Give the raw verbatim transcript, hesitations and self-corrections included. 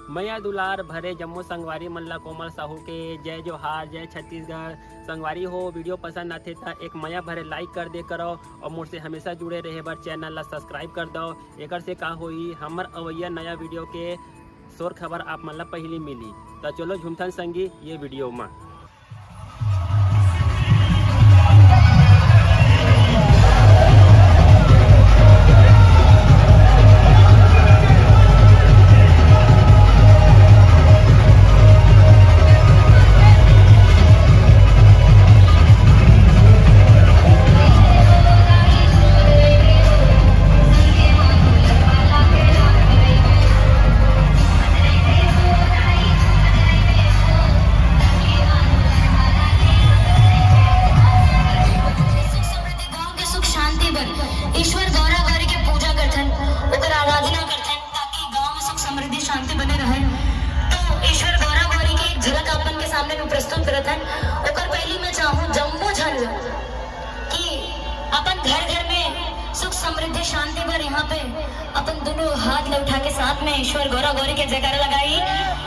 मया दुलार भरे जम्मो संगवारी मन ला कोमल साहू के जय जोहार, जय छत्तीसगढ़। संगवारी हो, वीडियो पसंद आथे त एक मया भरे लाइक कर दे करो और मोर से हमेशा जुड़े रहे बर चैनल ला सब्सक्राइब कर दो। एकर से का होही, हमर अवैया नया वीडियो के शोर खबर आप मन ला पहली मिली। त चलो झूमथन संगी ये वीडियो मा। सुख समृद्धि, गांव के सुख शांति बर ईश्वर गौरा गौरी के पूजा करथन, ओकर आराधना करथन, ताकि गांव में सुख समृद्धि शांति बने रहे। तो ईश्वर गौरा गौरी के एक झलक आप मन के सामने में प्रस्तुत करत हन। ओकर पहली मैं चाहूँ जम्मो झन कि अपन घर घर में सुख समृद्धि शांति बर यहाँ पे अपन दोनों हाथ ला उठा के साथ में ईश्वर गौरा गौरी के जयकारा लगाई।